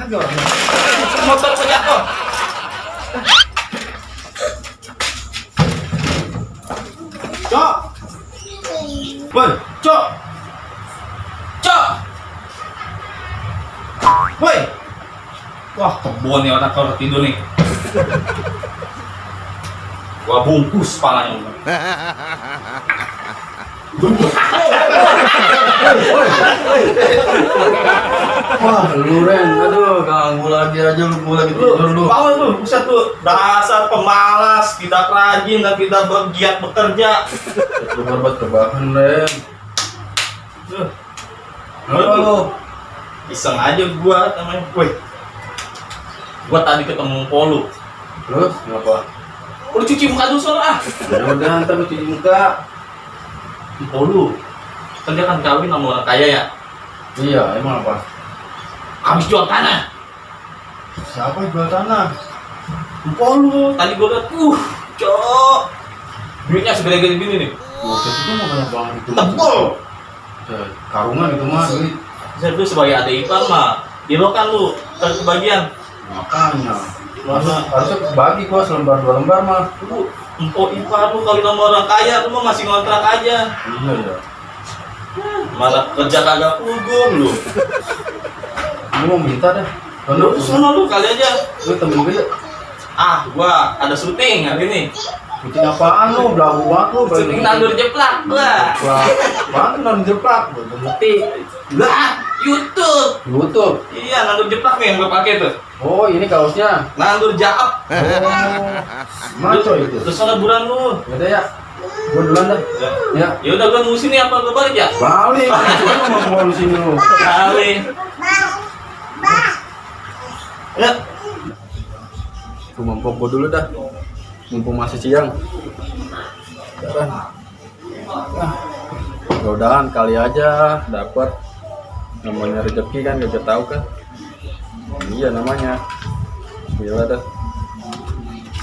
lagi orangnya. Motor gua jatuh. Cok. Woi, Cok. Cok. Woi. Wah, kebon nih orang kalau tidur nih. Gua bungkus palanya. Wah, lu Ren, aduh, ganggu lagi aja lu lagi tidur lu. Bangun lu, bisa tuh dasar pemalas, tidak rajin dan tidak bergiat bekerja. Lu berbuat kebahan, Ren. Kenapa lu? Iseng aja gua namanya. Woi. Gua tadi ketemu Polu. Terus kenapa? Lu cuci muka dulu soalnya ah. Ya udah, ntar lu cuci muka. Polu. Kan dia kan kawin sama orang kaya ya. Iya, emang apa? Habis jual tanah. Siapa yang jual tanah? Polu. Tadi gua liat, Cok. Duitnya segede-gede gini nih. Buset, itu mah banyak banget itu. Tebel. Karungan itu mah duit. Saya tuh sebagai adik ipar mah. Gila kan lu, kebagian. Makanya. Harusnya bagi gua selembar 2 lembar mah. Lu empok ipar lu kawin sama orang kaya, lu mah masih ngontrak aja. Iya ya. Malah kerja kagak puguh lu. Lu mau minta dah. Lu sono lu kali aja. Lu temen gue ya. Ah, gua ada syuting hari ini. Bikin apaan lu? Belagu banget lu. Syuting nandur jeplak gua. Wah, apaan nandur jeplak? Gua ngerti. Lah, YouTube. YouTube. Iya, nandur jeplak nih yang gua pakai tuh. Oh, ini kaosnya. Nandur jaap. Oh, maco itu. Terus sono buran lu. Yaudah ya. Gua duluan dah. Ya. Ya udah gua nunggu sini apa gua balik ya? Balik. Cuma mau di sini lu. Balik. Ya. Gua mampok gua dulu dah. Mumpung masih siang. Mudah-mudahan kali aja dapat. Namanya rezeki kan gak tahu kan. Iya namanya. Gila dah.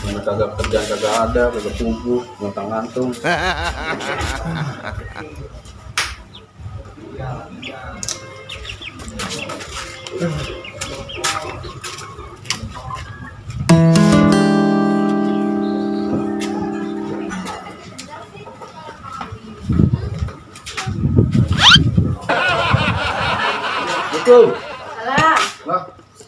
Mana kagak kerjaan kagak ada, kagak puguh, ngontang ngantung. Betul. Salah. Lah,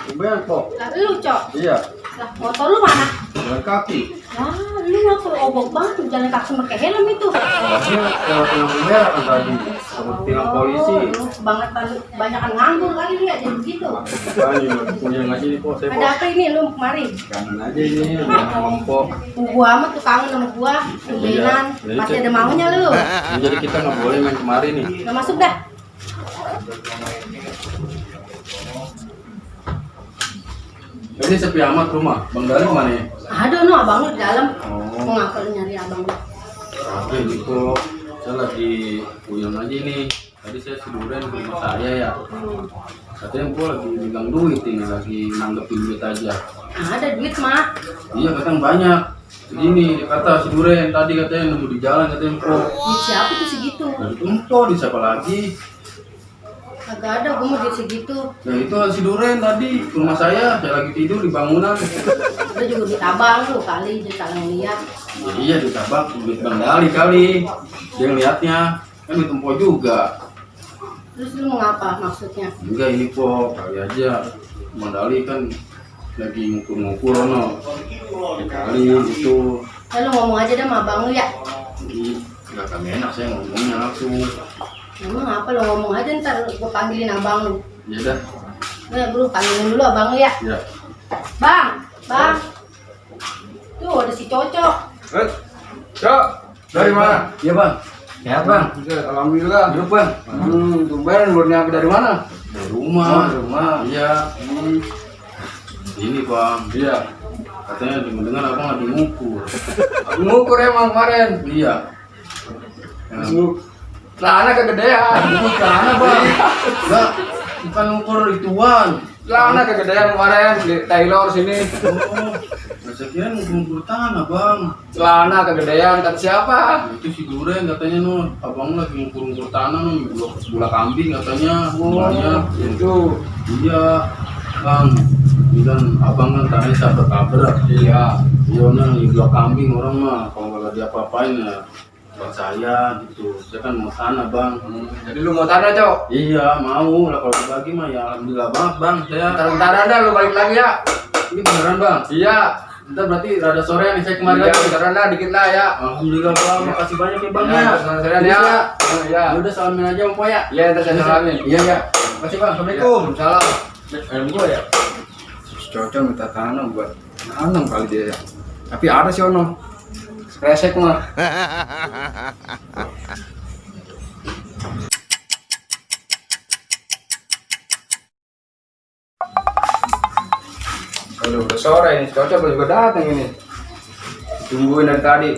tumben kok. Lah lu, Cok. Iya, Lah motor lu mana? jalan kaki. Lah, lu ngapa obok banget jalan kaki pakai helm itu? Masnya lewat lampu merah kan tadi, sama tilang polisi. Lu banyak nganggur kali dia jadi begitu. Makanya punya ngasih nih kok, saya Ada apa ini lu kemari? kangen aja ini, sama kelompok. Gua amat tuh kangen sama gua, tumbenan. Iya. Masih ada maunya lu. Jadi kita nggak boleh main kemari nih. Udah masuk dah. Ini sepi amat rumah. Bang Dali mana ya? Aduh, no abang lu di dalam. Oh. Mau ngapa lu nyari abang lu? Oke gitu. Saya lagi puyeng aja nih. Tadi saya tiduran di rumah saya ya. Katanya gua lagi megang duit ini, lagi nanggepin duit aja. Ada duit mah. Iya katanya banyak. Begini kata si Duren tadi katanya nemu di jalan katanya kok. Duit siapa tuh segitu? Dari Tumpo di siapa lagi? Kagak ada, gua mau duit segitu. Ya itu si Duren tadi ke rumah saya lagi tidur di bangunan. Udah juga duit abang lu kali, dia salah ngeliat. Ya, iya ditabak duit Bang Dali kali. Dia ngeliatnya kan di Tumpo juga. Terus lu mau ngapa maksudnya? Enggak ini kok kali aja Bang Dali kan lagi ngukur-ngukur no. Kali itu. Lu ngomong aja dah sama abang lu ya. Jadi nggak akan enak saya ngomongnya langsung. Emang apa lo ngomong aja ntar gua panggilin abang lu. Ya dah. Nah, bro, panggilin dulu abang lu ya. Ya. Bang. Tuh ada si Cocok. Cok, dari mana? Iya bang. Sehat bang. Alhamdulillah. Hidup bang. Tumben baru nyampe dari mana? Dari rumah. Oh, dari rumah. Iya. Ini bang. Iya. Katanya dengar abang lagi ngukur. Aku ngukur emang kemarin. Iya. Celana kegedean. Ngukur celana bang. Enggak. Bukan ngukur ituan. Celana kegedean kemarin di Taylor sini. Oh. Saya kira ngukur tanah bang. Celana kegedean kata siapa? Itu si Duren katanya non. Abang lagi ngukur tanah non. Gula kambing katanya. Oh, Banyak. itu. Iya. Bang, ini kan abang kan tadi saya berkabar. Iya. Iya nih, di blok kambing orang mah kalau nggak diapa-apain ya buat saya gitu. Saya kan mau sana bang. Jadi lu mau tanah, Cok? Iya mau lah kalau dibagi mah ya alhamdulillah banget bang. Saya Ntar ada lu balik lagi ya. ini beneran bang. Iya. Ntar berarti rada sore nih saya kemarin. Iya, ntar ada dikit lah ya. Alhamdulillah bang, makasih banyak ya bang Ya, ya. saya ya. Oh, iya. Ya udah salamin aja om ya. Iya, ntar saya salamin. Iya ya. Makasih bang. Assalamualaikum. Salam. Ayam gua ya. Cocok minta tanam buat nanam kali dia ya. Tapi ada sih ono. Kresek mah. Kalau udah sore ini, cocok juga datang ini. Tungguin dari tadi.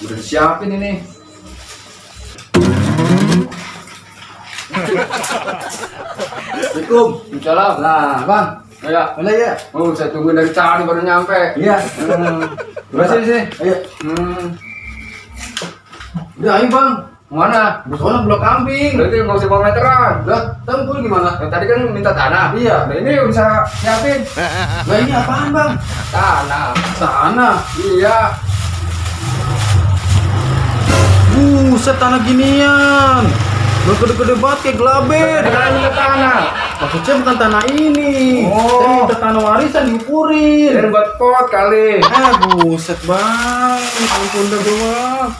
Udah disiapin ini. Assalamualaikum. Salam. Nah bang. Ya. Mana ya? Oh, saya tungguin dari tadi baru nyampe. Iya. Terus sini. Ayo. Udah ayo bang. Mana? Soalnya blok kambing. Berarti nggak usah bawa meteran. Lah, tempul gimana? Tadi kan minta tanah. Iya. Nah, ini bisa siapin. Nah ini apaan bang? Tanah. Tanah. Iya. Buset tanah ginian. Gede-gede banget kayak gelabet. Dengan minta tanah. Maksudnya bukan tanah ini. Oh. Saya minta tanah warisan diukurin. Dan buat pot kali. Buset bang. Ampun dah gua.